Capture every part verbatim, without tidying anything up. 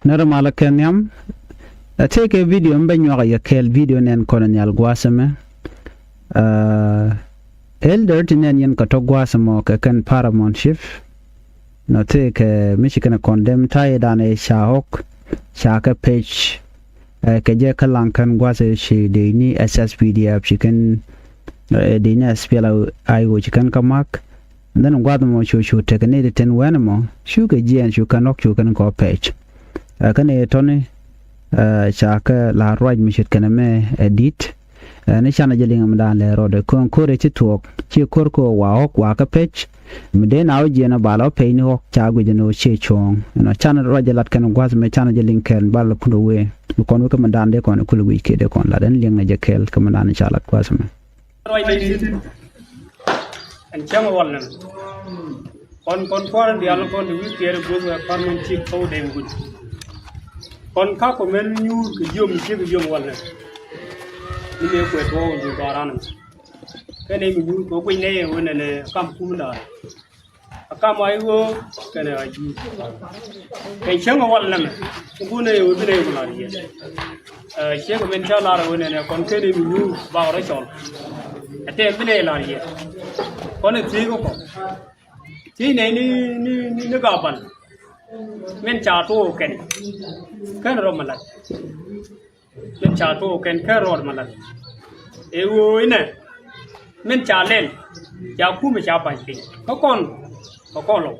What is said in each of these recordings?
Nɛrɛ malä kɛ nhiam. Ɛ tëëkɛ video mi bɛ nyuak a yɛ kɛɛl video nɛn kɔn nhial gua̱a̱th ɛmɛ. Ɛ, elder ti nɛn yɛn kɛ tɔ̱ gua̱a̱th ɛmɔ kɛ kɛn paramount chief. Nɔ tëëkɛ mi ci kɛn ɛ condemn ta̱yɛ danɛ ca ɣɔ̱k ca kɛ pec. Ɛ, kɛ jɛ kä laŋ kɛn gua̱a̱th ɛ ci dee ni S S P D F ci kɛn, ɛ, dee ni S P L A I O ci kɛn kä mak. Dhän gua̱a̱th ɛmɔ cu cu tekɛ ni ti tin wɛn ɛmɔ cu kɛ jiɛɛn cu kɛn ɣɔ̱k cu kɛn kɔ pec. Ɛ, kɛn ɛ tɔni, ɛ, ca kɛ la ruac mi ce̱tkɛ nɛmɛ ɛ di̱t. Ɛ, ni canɛ jɛ liŋ mi daan lɛ rɔɔdɛ kɔn ko̱r ɛ ci thuɔɔk ci ko̱r kɛ wa ɣɔ̱k wa kɛ pec. Mi dee na wä jiɛn ɛ bal ɔ pec ni ɣɔ̱k ca guic ɛn ɣöö ciɛ cuɔ̱ɔ̱ŋ. Ɛnɔ canɛ ruac jɛ lat kɛn gua̱a̱th mi canɛ jɛ liŋ kɛɛl bal ɛ pun ɛ wee. Mi kɔn wä kɛ mi daan dee kɔn ɛ kul ɛ guic kiɛ dee kɔn lat ɛn liŋ ɛ jɛ kɛɛl kɛ mi daan ca lat gua̱a̱th mi. Ruac ni tin ɛn cäŋ wal nɛn. Kɔn kɔn kuäär diaal kɔn ti wi̱i̱ kiɛɛr guth wɛ kuäär min cik thou dee wi̱i̱. Kɔn ka kɔ mɛn nyuur kɛ jiom mi cik jiom wal nɛn. Ni mëë kuɛ tuɔɔk in ti gɔaa ran ɛn. Kɛn ɛ mi nyuur kɛ guic nɛy ɛ wen ɛn ɛ kam kum daal. A kam a i̱ ɣöö kɛnɛ a ji̱ kɛ cäŋ a wal nɛmɛ. Ŋun ɛ ɣöö bi nɛy ku lar yɛ. Ɛ, ciek min ca lar ɣöö nɛnɛ kɔn ken i̱ mi nyuur bak rɔ cɔl. Ɛ tɛm bi nɛy lar yɛ. Kɔn ɛ thiec kä kɔn thiec nɛy ni, ni, ni, ni gabal. Min ca tuɔɔk kɛn kɛn rɔ mi lat. Min ca tuɔɔk kɛn kä ruɔt mi lat. Ɛ ɣöö inɛ min ca lɛl ca kumɛ ca ba̱ny piny kä kɔn, kä kɔn lɔw.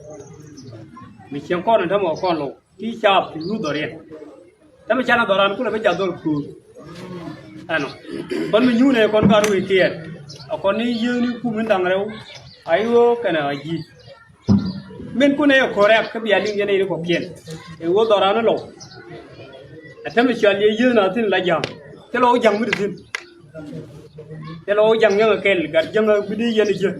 Mi cieŋ kɔn in tämɛ kä kɔn lɔw ti ca pi̱u dhɔriɛn. Tämɛ canɛ dhɔran kulɛ bi jath dhɔr kuur. Ɛnɔ kɔn mi nyuunɛ kɔn gat wec kiɛɛr. A kɔn ni yiëëni kum in da̱ŋ rɛw a i̱ ɣöö kɛnɛ a ji̱. Min kunɛ yɛ ko̱rɛk kä bia liŋ yɛn in kɔkiɛn. Ɛ ɣöö dhɔran ni lɔw. Ɛ tämɛ cɔal yɛ yiëë na thi̱n la ja̱ŋ. Thilɛ wä ja̱ŋ mi ti thi̱n. Thilɛ wä ja̱ŋ yäŋ ɛ kɛl gat jäŋ ɛ bi di yɛn ɛ ji̱.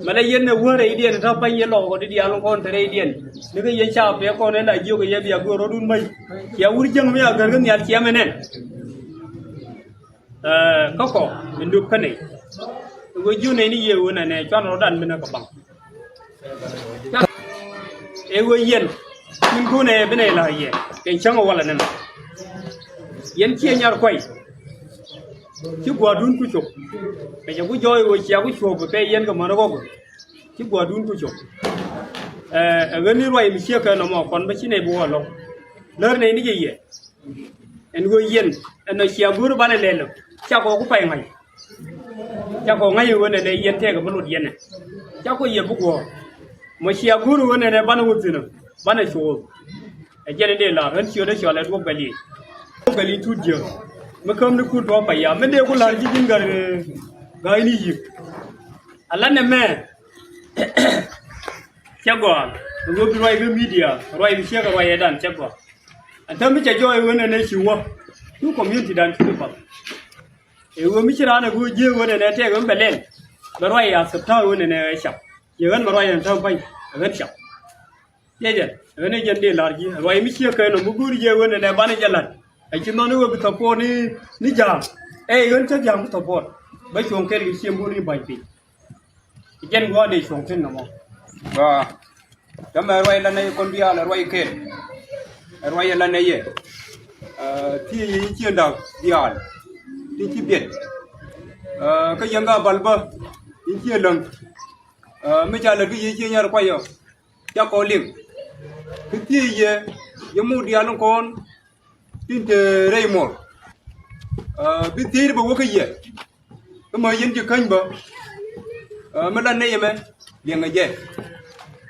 Mɛ lɛ yɛn ɛ wä rɛydiɛn ɛ ta̱ pa̱ny yɛ lɔk kɔ di diaal kɔn te rɛydiɛn. Ni kä yɛn ca pɛ kɔn ɛ la jiök ɛ yɛ bia go̱o̱r rɔ̱dun bäny. Cia wur jäŋ mi a gär kä nhial cia mɛ nɛn. Ɛ, kä kɔ in dup kä nɛy. Ɛ ɣöö ji̱ nɛy ni yɛ ɣöö nɛnɛ cuan rɔ̱dan mi nɛ kɛ baŋ. Ɛ ɣöö yɛn min go̱o̱nɛ bi nɛy la̱r yɛ kɛ cäŋ ɛ walɛ nɛmɛ. Yɛn ciɛ nyar kuay. Ci gua̱a̱rdun ku cop. Kɛ cɛ ku jɔɔc ɣöö cia ku cuɔp pɛ yɛn kɛ män ɛ ɣɔk. Ci gua̱a̱rdun ku cop. Ɛ, ɛ ɣän ni ruac mi ciek kɛ nɔmɔ kɔn bä ci nɛy bi wä lɔ̱ŋ. Lär nɛy ni jɛ yɛ. Ɛn ɣöö yɛn ɛn nɔ cia go̱o̱r banɛ lɛl ɔ cakɔ ku pay ŋa̱c. Cakɔ ŋa̱c ɣöö nɛnɛ yɛn tɛkɛ mi lot yɛn ɛ cakɔ yɛ bi guɔ̱ɔ̱r. Mɔ cia go̱o̱r ɣöö nɛnɛ banɛ wä thi̱n ɔ banɛ cuɔɔr. Ɛ jɛn in dee la̱r ɣän ciötdä cɔal ɛ duɔ̱k bɛ liec. Duɔ̱k bɛ liec tut jiäk mi käm ni kun tɔ̱ pay ya min dee ku la̱r ji̱ ji̱n gär, ɛ, ga̱a̱cni yi̱k. Ala nɛmɛ cɛ gɔaa ɛ ɣöö bi ruac kä midia ruac bi ciek ɛ ruac ɛ dan cɛ gɔaa. Ɛn täämɛ mi cɛ jɔɔc ɛ ɣöö nɛnɛ ci wä cu community dan cu di path. Ɛ ɣöö mi ci raan ɛ ɣöö jiee ɣöö nɛnɛ tɛk ɣän bɛ lɛl bɛ ruac a thäp ta̱a̱ ɣöö nɛnɛ ɛ cap. Ciɛ ɣän mɛ ruac ɛn täämɛ pa̱ny ɛ ɣän cap. Jɛ jɛ ɣän ɛ jɛn dee la̱r ji̱ ruac mi ciek kɛ nɔ mi go̱o̱ri jɛ ɣöö nɛnɛ banɛ jɛ la̱t. Ɛ ci nhɔn i̱ ɣöö bi thɔpuɔt ni, ni ja̱a̱ŋ. Ɛ ɣän cä ja̱a̱ŋ bi thɔpuɔt bä cuɔ̱ŋ kɛl kɛ ciɛ go̱o̱r ni ba̱ny piny. Jɛn gua̱a̱r dee cuɔ̱ŋ thi̱n nɔmɔ. Ba täämɛ ruac la nɛy kɔn diaal ɛ ruac kɛɛl. Ɛ ruac la nɛy yɛ. Ɛ, thiec yɛ ciɛ da̱k diaal ti ci biɛt. Ɛ, kä yɛn ka bal bä in ciɛ läŋ. Ɛ, mi ca lät kä yɛ ciɛ nyar kuay ɔ. Ca kɔ liŋ. Bi thiec yɛ yɛ muk diaal in kɔn tin te rɛy muɔr. Ɛ, bi thiec bä wä kä yɛ. Kä mä yɛn ci käny bä. Ɛ, mi la nɛy ɛmɛ liɛŋɛ jɛ.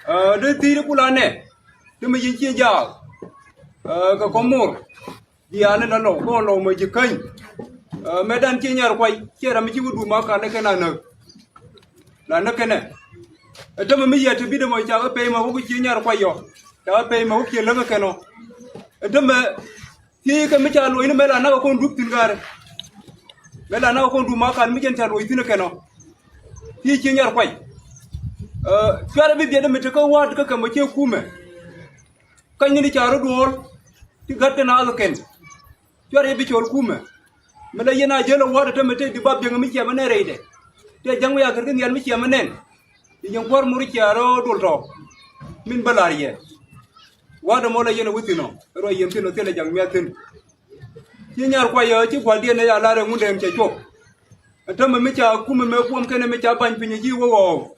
Ɛ, dee thiec ku la nɛ ti mi yɛn ciɛ jaak. Ɛ, kɛ kɔ muɔr diaal in la lɔw kɔn lɔw mä ci käny. Ɛ, mëëdan ciɛ nyar kuay ciɛ ram mi ci wä duum a kal ɛ kɛn a näk. La näk kɛnɛ. Ɛ tämɛ mi yɛ te bi dee mɔ ca ɣä pey ma wä ku ciɛ nyar kuay yɔ. Ca ɣä pey ma wä kiɛ läŋ ɛ kɛn ɔ. Ɛ tämɛ thiec kɛ mi ca luɔc ni mɛ la nak ɛ kɔn dup thi̱n ga̱a̱rɛ. Mɛ la nak ɛ kɔn dup ma kal mi jɛn ca luɔc thi̱n ɛ kɛn ɔ. Thiec ciɛ nyar kuay. Ɛ, cuarɛ bi biɛt mi te kä wa̱a̱t kä kɛ mɔ ciɛ kumɛ. Kany ni ca rɔ duɔ̱ɔ̱r ti gat kɛ naath kɛn. Cuarɛ bi cɔl kumɛ. Mi la yɛn a jäl ɛ wa̱a̱t ɛ tämɛ te di bap jɛŋ mi ciɛ mɛ nɛn rɛydɛ. Tɛ ja̱ŋ mi a gɛr kä nhial mi ciɛ mɛ nɛn. Ti yɛn kuäär mur cia rɔ dol tɔ. Min bä la̱r yɛ. Wa̱dɛ mɔ la yɛn ɛ wä thi̱n ɔ, ruac yɛn thi̱n ɔ thilɛ jak miath thi̱n. Ci Nyarkuay ɛ ci gua̱ldiɛn ɛ ya lar ɛ Ŋundɛŋ cɛ cuɔp. Ɛ tämɛ mi ca kumɛ mɛ buɔ̱m kɛnɛ mi ca ba̱ny piny ɛ ji̱ wä ɣɔw.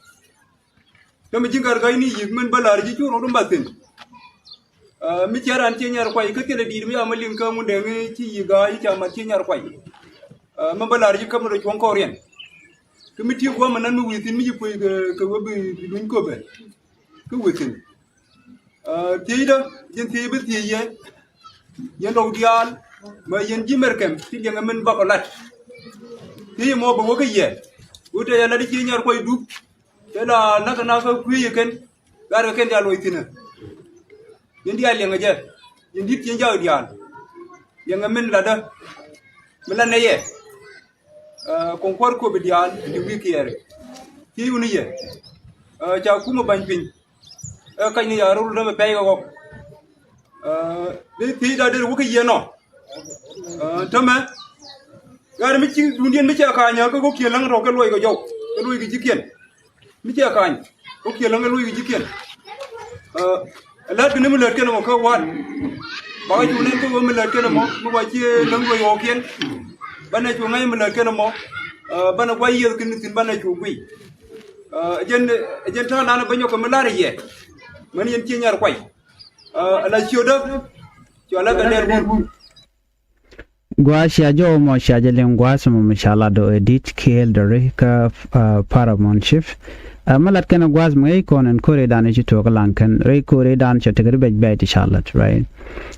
Tämɛ ji̱ gat ga̱cni yi̱k min bä la̱r ji̱ cu rot in ba thi̱n. Ɛ, mi cɛ ran ci Nyarkuay kä thilɛ di̱i̱t mi ca ma liŋ kä Ŋundɛŋ i̱ ci yi̱k a i̱ ca mat ci Nyarkuay. Ɛ, mi bä la̱r ji̱ käp mi rɔ cuɔ̱ŋ kɔɔriɛn. Kä mi ti̱i̱ gua̱a̱m ɛnan mi wi̱i̱ thi̱n mi ci puɔ̱c kɛ, kɛ wä bi, bi luny köpɛ. Kä wi̱i̱ thi̱n. Ɛ, thiecdä, yɛn thiec bi thiec yɛ. Yɛn rɔw diaal, mɛ yɛn ji̱ Mɛrkɛm, ti liɛŋɛ min bakɔ lat. Thiec mɔ bɛ wä kä yɛ. Wut tɛ yɛ lat i̱ ci Nyarkuay dup. Tëë la näk kɛ näk kä kui̱ yɛ kɛn, gat kɛ kɛn diaal luɔc thi̱n ɛ. Yɛn diaal liɛŋɛ jɛ, yɛn di̱t ci Nyarkuay diaal. Liɛŋɛ min latdä, mi lat nɛ yɛ. Ɛ, kɔŋ kuäär köpi diaal ti wi̱i̱ kiɛɛri. Thiec wuni yɛ. Ɛ, ca kumɛ ba̱ny piny. Ɛ, kac ni ya rol dämɛ pɛy kɛ ɣɔk. Ɛ, bi thiec da der wä kä yɛ nɔ. Ɛ, tämɛ. Gat mi ci duundiɛn mi cɛ ka̱ny ɛ kä go̱kiɛn läŋ rɔ kɛ luɔc kɛ jɔw. Kɛ luɔc kɛ ji̱kiɛn. Mi cɛ ka̱ny, wä kiɛ läŋ ɛ luɔc kɛ ji̱kiɛn. Ɛ, lät kɛ ni mi lät kɛn ɛmɔ kä wa̱a̱t. Bakɛ cu nɛn kä ɣöö mi lät kɛn ɛmɔ, mi ba ci läŋ luɔc ɣɔɔkiɛn. Banɛ cu ŋa̱c mi lät kɛn ɛmɔ, ɛ, banɛ gua̱c yiëth kɛ ni thi̱n banɛ cu guiy. Ɛ, jɛn, jɛn ta̱a̱ nanɛ bä nyɔk kɛ mi la̱r yɛ. Mɛn yɛn ci Nyarkuay. Ɛ, ala ciötdä, cua lät kɛ nɛr bun. Gua̱a̱th cia jɔw mɔ cia jɛ liŋ gua̱a̱th mɔ mi ca lat dɔ ɛ di̱t kiɛɛl dɔri kä, ah, Paramount Chief. Ah, mi lat kɛn gua̱a̱th mi ŋäc kɔn ɛn ko̱r i̱ dan i̱ ci tuɔɔk laŋ kɛn rɛy ko̱r i̱ dan cɛ tekɛ ri bɛc bɛc ti ca lat, right?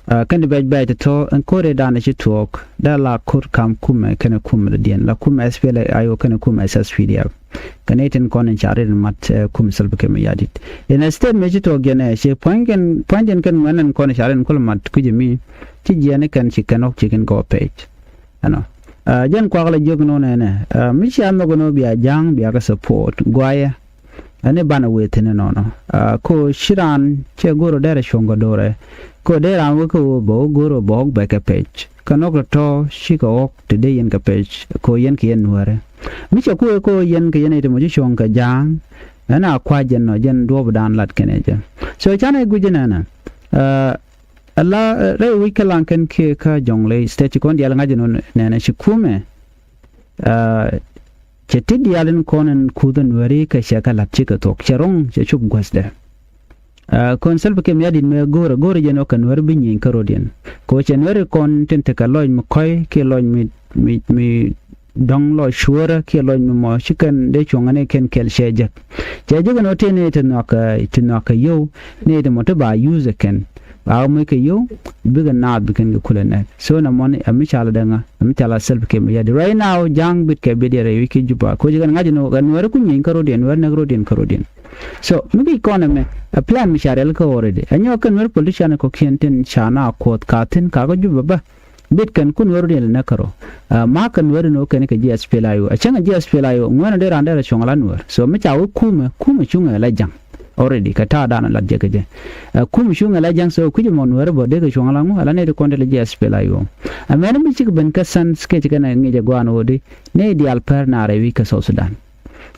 Ah, kɛn di bɛc bɛc ti thɔ ɛn ko̱r i̱ dan i̱ ci tuɔɔk dee la ko̱r kam kumɛ kɛn kumɛ dɔ̱diɛn la kumɛ S P L A I O kɛn kumɛ S S P D F. Kɛ nɛy tin kɔn in ca rit in mat, eh, kum Salva Kiir Mayardit. In a statement ci tuɔɔk jɛn ɛ ci pua̱nydiɛn, pua̱nydiɛn kɛn ŋuɛn in kɔn in ca rit in kul mat kui̱c mi ci jiɛn ikɛn ci kɛn ɔk ci kɛn kɛ wä page. Ɛnɔ. Ah, jɛn kuak la jiök nɔ nɛnɛ. Ah, mi cia nhɔk nɔ bia ja̱a̱ŋ bia kɛ support guayɛ. Ɛn i̱ banɛ wee thi̱n inɔnɔ. Ah, ko ci raan cɛ go̱r ɔ dɛr ɛ cuɔ̱ŋ kɛ do̱rɛ. Ko dee raan wä kä wä bä wä go̱r ɔ bä ɔk bɛ kɛ page. Kɛ nhɔk tɔ̱tɔ̱ cikɛ ɔk ti dee yɛn kɛ page. Ko yɛn kɛ yɛn nuäärɛ. Mi cɛ kuɛ ko yɛn kɛ yɛn iti mɔ ci cuɔ̱ŋ kɛ ja̱a̱ŋ. Ɛn a kua̱c jɛn nɔ jɛn duɔ̱ɔ̱pdan lat kɛnɛ jɛ. So canɛ guic jɛ nɛnɛ. Ɛ, ala, ɛ, rɛy wi̱c kä laŋ kɛn kiɛ kä Jɔŋley State ci kɔn diaal ŋa̱c jɛ nɔ nɛnɛ ci kumɛ. Ɛ, cɛ ti diaal in kɔn in kuth in nuɛri kɛ cɛ kɛ lat cikɛ thuɔ̱k cɛ ro̱ŋ cɛ cup guäthdɛ. Ɛ, kɔn Salva Kiir Mayardit mɛ go̱o̱rɛ go̱o̱rɛ jɛn ɔ kɛ nuɛri bi nyieny kä rɔ̱diɛn. Kɛ ɣöö cɛ nuɛri kɔn tin tekɛ lɔc mi kɔ̱c kiɛ lɔc mi, mi, mi dɔ̱ŋ lɔc cuäärä kiɛ lɔc mi mɔ ci kɛn dee cuɔ̱ŋ ni kɛn kɛl cɛ jek. Cɛ jek ni ɣöö tëë ni ti nhɔakɛ, ti nhɔakɛ yio̱w ni ti mɔ ti ba use kɛn. Ba ɣä moc kɛ yio̱w bikɛ naath bi kɛn kɛ kulɛ nɛk. So na mɔni ɛ mi ca la dee ŋa, ɛ mi ca la Salva Kiir Mayardit. Right now ja̱a̱ŋ bit kɛ bit yɛ rɛy wi̱c ki Juba. Koci kɛn ŋa̱c ni ɣöö kɛ nuɛɛri ku nyieny kä rɔ̱diɛn, nuɛɛri näk rɔ̱diɛn kä rɔ̱diɛn. So mi guic kɔn ɛmɛ ɛ plan mi ca riɛl kä already. Ɛ nyɔk kɛn nuɛɛri politician kɔ̱kiɛn tin ca na kuɔth ka thi̱n ka kä Juba bä. Bit kɛn kun ɣöö rɔ̱diɛn lɛ näk kärɔ. Ɛ, ma kɛn nuɛɛri ni wä kɛn kɛ ji̱ S P L A I O. Ɛ cäŋ ji̱ S P L A I O ŋuɛ̈n dee raan dee rɔ cuɔ̱ŋ la nuɛɛr. So mi ca wä kumɛ, kumɛ cuŋɛ la ja̱ŋ. Already kɛ ta̱a̱ dan lat jɛ kɛ jɛ. Ɛ, kumɛ cuŋɛ la ja̱ŋ so kui̱c ɛmɔ nuɛɛri bä dee kɛ cuɔ̱ŋ la ŋu ala nɛy ti kɔn dee la ji̱ S P L A I O. Ɛ mɛn mi cikɛ ben kä sense kɛ ci kɛn ɛ ŋi̱c ɛ gua̱a̱n ɣöö di nɛy diaal pɛr naar ɛ wi̱i̱ kä South Sudan.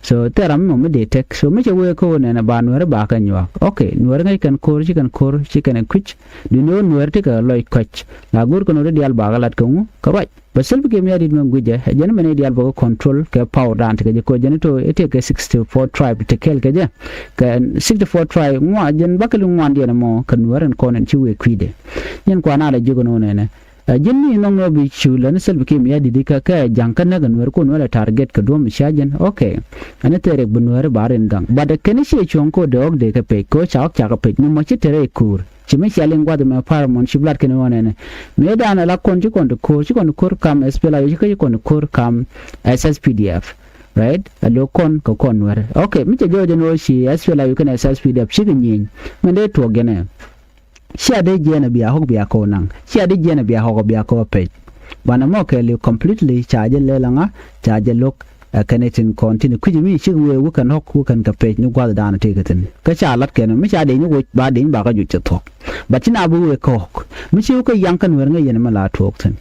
So thil ram mi mɔ mi dee tek. So mi cɛ wee kä ɣöö nɛnɛ ba nuɛɛri ba kɛ nyuak. Okay, nuɛɛri ŋäc kɛn ko̱r, ci kɛn ko̱r, ci kɛn kui̱c. Duundɛ ɣöö nuɛɛri ti kɛ lɔc kɔc. La go̱o̱r kɛn ɣöö ti diaal ba kɛ lat kɛ ŋu, kɛ ruac. Bɛ Salva Kiir Mayardit mɛ gui̱cɛ, ɛ jɛn mɛn i̱ diaal bɛ kɛ control kɛ power dan ti kɛ jɛ ko̱ jɛn ito, iti kɛ sixty four tribe ti kɛɛl kɛ jɛ. Kɛ sixty four tribe, ŋuan, jɛn bäkɛli ŋuan diɛn ɛmɔ, kɛ nuɛɛri ɛn kɔn ɛn ci wee kui̱dɛ. Yɛn kuan a la jiök ɛn ɣöö nɛnɛ. Ɛ, ji̱n mi nhɔk ni ɣöö bi cu lätni Salva Kiir Mayardit ikä kɛ ja̱ŋ kä näk ɛ nuɛɛri kun wä lɛ target kɛ duɔ̱ɔ̱p mi cia jɛn. Okay. Ɛn ɛ thɛɛr rɛk bi nuɛɛri ba rin gaŋ. But ɛ kɛn i̱ ciɛ cuɔ̱ŋ kɛ ɣöö dee ɣɔ̱k dee kɛ pec, kɛ ɣöö ca ɣɔ̱k ca kɛ pec. Mi mɔ ci te rɛy ko̱o̱r. Ci mi cia liŋ gua̱th ɛmɛ Paramount Chief lat kɛn ɣöö nɛnɛ. Mëë dan ɛ la kɔn ci kɔn ti ko̱o̱r, ci kɔn ti ko̱o̱r kam S P L A I O, ci kä ci kɔn ti ko̱o̱r kam S S P D F. Right? Ɛ lo̱k kɔn kɛ kɔn nuɛɛri. Okay. Mi cɛ jɔɔc ɛn ɣöö ci S P L A I O kɛnɛ S S P D F cikɛ nyieny. Mɛn dee tuɔɔk jɛn ɛ. Cia dee jiɛn a bia ɣɔ̱k bia kɛ wä naŋ. Cia dee jiɛn a bia ɣɔ̱k a bia kɛ wä pec. Banɛ mɔ kɛɛliw completely ca jɛ lɛl aŋa, ca jɛ lo̱k, ɛ, kɛn itin kɔn tin kui̱c mi cik wee wä kɛn ɣɔ̱k wä kɛn kɛ pec ni gua̱th dan a tëëk thi̱n. Kä ca lat kɛn mi ca dee ni woc ba dee ni ba kä juc cɛ thuɔ̱k. But ci na bi wee kɛ ɣɔ̱k. Mi ci wä kä yaŋ kä nuɛɛr ŋäc yɛn mi la tuɔɔk thi̱n.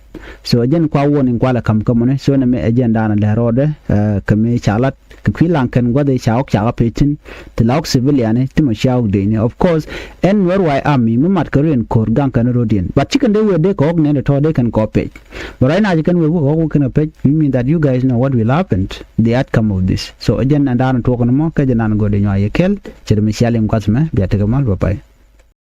So ɛ jɛn kua warning kua lɛ ka̱m kä mɔni. So nɛmɛ ɛ jɛn da̱a̱n lɛ rɔɔdɛ kɛ mëë ca lat kɛ kui̱ laŋ kɛn gua̱th ɛ ca ɣɔk ca ɣä pecin ti la ɣɔk civilian ti mɔ ca ɣɔk dee ni. Of course ɛn Nuer White Army mi mat kɛ rin ko̱r gaŋ kɛn rɔ̱diɛn, but ci kɛn dee wee dee kɛ ɣɔk nɛn tɔ̱ dee kɛn kɔ pec. But right now ci kɛn wee wä kɛ ɣɔk wä kɛn kɛ pec, we mean that you guys know what will happen, the outcome of this. So ɛ jɛn ɛn da̱a̱n tuɔk ni mɔ kɛ jɛn da̱a̱n gɔ̱dɛ nyuay yɛ kɛl. Cɛ dee mi cia lim gua̱th mɛ bia tekɛ mal. Bye bye.